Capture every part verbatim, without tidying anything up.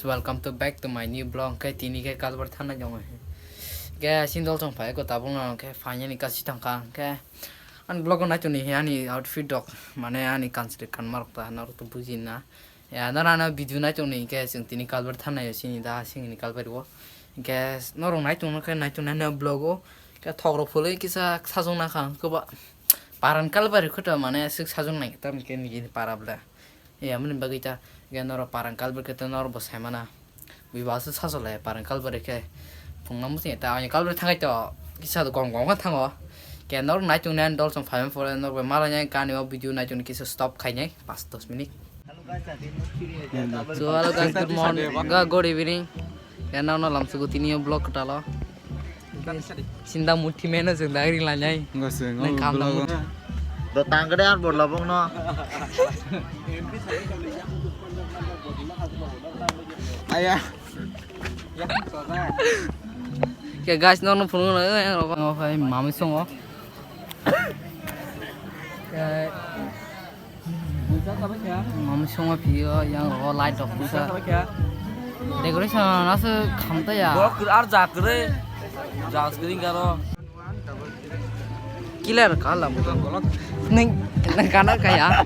Welcome to back to my new vlog. Hwnkhe tini khe Kalbar thanai tongo. Hwnkhe sindol chong phai ko tabuk no hwnkhe finally kasi thangkha. Hwnkhe ani vlog o naichuni he ani outfit rok mane ani kanchwlwi kanma rok ta norok to buji na. Ya noro ano video naichuni hwnkhe chwng tini Kalbar thanai sini da singini Kalbar o. Hwnkhe norok naichung no khe naichung nai vlog o. Hwnkhe thok rok phulwi kisa sajung na kha hwnkhe ba paran Kalbar khe to mane swk sajung nai tam hwnkhe nini para bwle. Iya, mani bagwi ta, ge norok parang kalbar khe to norok bo sai mana. Bui ba aswk sasolai parang kalbar khe. Phungna muchung ta ani kalbar thangai to kisa gom gom khe thango. Ke norok naichung nai dol chong phai phore norok bai malai nai kani o video naichung kisa stop khainai pas dos minute. So hello guys, good morning, ga-, good evening. Ke nang no lamsugo tini o vlog kwtalo. Sinda muthi meno jeng dagri lanjai. Nang kam da muthi. Do tangkade ar bor labong no. Aya. Ke guys, no no phunuk no, eh, no phai mami songo. Ke Mami songma phio yang rogo light rok busa. Decoration aswk khamta ya. Bok ar jakre. Jas kring karo. Clear kalam. Ning, ning kana kaya.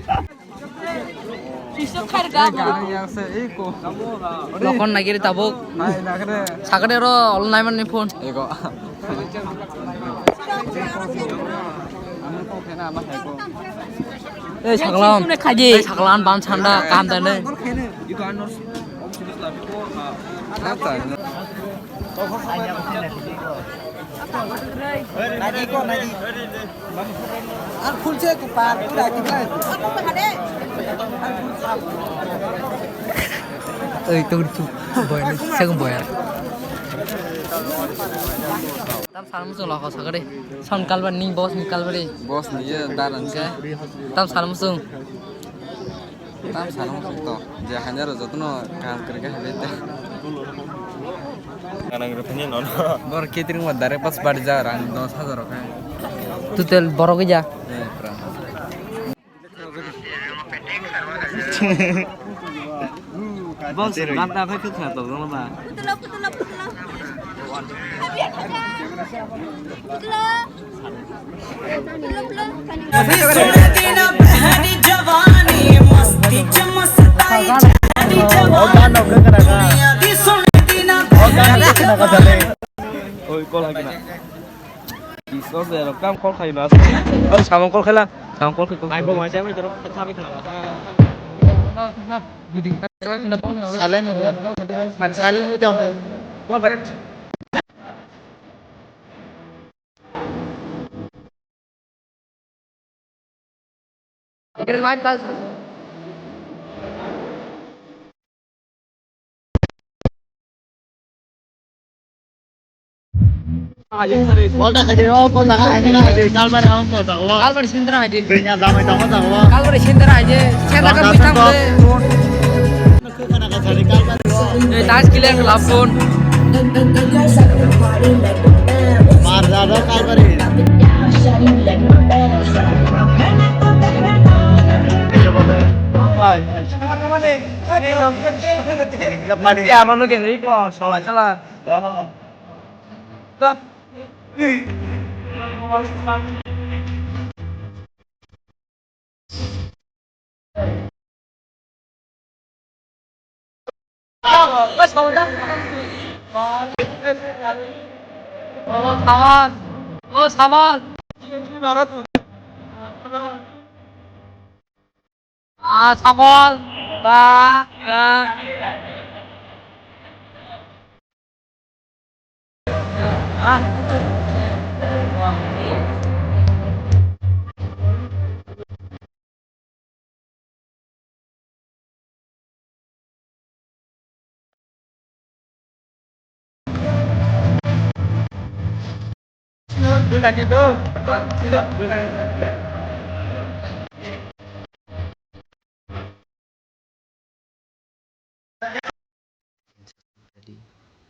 Isok kharga. Lokon nagiri tabuk. Sakade ro ol naiman ni phone. Ego. Ei saklam. Khaji. Ei saklam ban sanda kam da ne. Ang khulse ko par pura kita. Ei tur tu boy, seng boy. Tam salam sung lo ko sagade. Son kalbar ni boss ni kalbari. Boss ni ye daran se. Tam salam sung. Tam salam sung to. Je hanya ro jotono kaham kere ke habe ta. Kanang ro phani no no. Bor catering wa dare pas bar ja rang dos hajar ka. Total borok ja. Eh, pra. Bos, ganda khai khwtha tong jong ba. Oi, kol hakina. Isor de ro kam kol khai na. Oi, samung kol khaila. Samung kol khai kol. Ai bo mai jami doro khabi khala. Silent. Silent. Kalbar sindra aje. Kalbar sindra aje. Senda ka pitang le. Eh, das kile lapon. Mar jada kalbari. Mane, ya manu ke ni ko sola chala. O saman, o saman. Ah, saman. Ba, ba.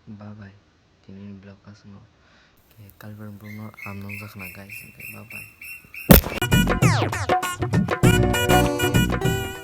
Bye bye. Tini vlog asmo. Ke kalbar bumno amnong jakna guys. Bye bye.